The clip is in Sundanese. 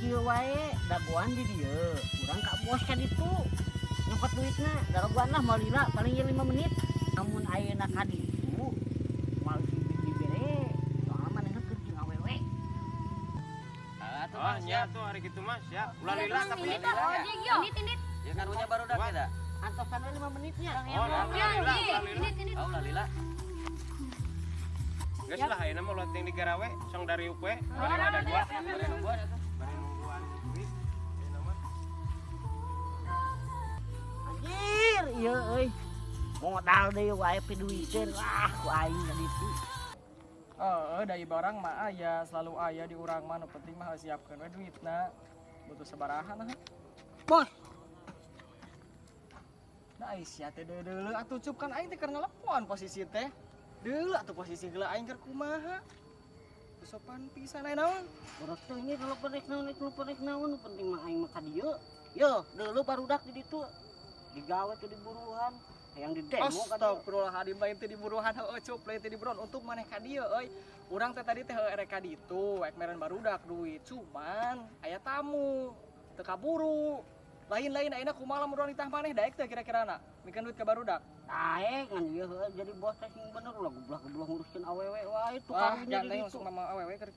Kieu wae, dagoan di dieu. Urang ka bos ka ditu. Nyokot duitna, dagoan lah moal lila paling ye 5 menit. Amun ayeuna ka ditu moal dibere. Soalna manehna keur jeung awewe. Ah, tuh Oh, mah nya siap. tuh hari gitu mah siap. Ulah lila tapi. Indit ah, indit indit. Ya karunya barudak ya da. Antosan we 5 menitnya. Oh, ulah Ya, lila, ulah lila. indit indit. Oh, ulah lila. Geus lah ayeuna mah ulah ting digarawe, song dariuk we. Bari ngadaguan. Bari nungguan atuh. Bari nungguan duit. Ayeuna mah. Anjir, ieu euy. Modal deui wae piduiteun lah ku aing ka ditu. Heeh, dari barang mah aya, selalu aya di urang mah, nu penting mah siapkeun we duitna. Butuh sabaraha nah. Bos, Nah, Aisyah teh deuleu atuh, Cup, kan aing teh keur nelepon posisi teh. Deuleu atuh posisi heula aing keur kumaha. Teu sopan pisan aya naon? Boros teh ini kalau rek naon, rek lupa rek naon, nu penting mah aing mah ka dieu. Yo, deuleu barudak di ditu. Digawe teh diburuhan, hayang di demo ka dieu. Astagfirullahaladzim, lain teh diburuhan heueuh, Cup, lain teh diburuhan untuk maneh ka dieu euy. Urang teh tadi teh heueuh erek ka ditu, rek meren barudak duit, cuman aya tamu teu kaburu. Lain-lain ayeuna kumaha lamun urang ditah maneh, daek teh kira-kirana mikeun duit ka barudak? Daek ngan ieu heueuh jadi bos teh sing bener ulah gublah-gublah nguruskeun awewe wae tuh Wah, karunya di ganteng ditu. langsung mama awewe keur.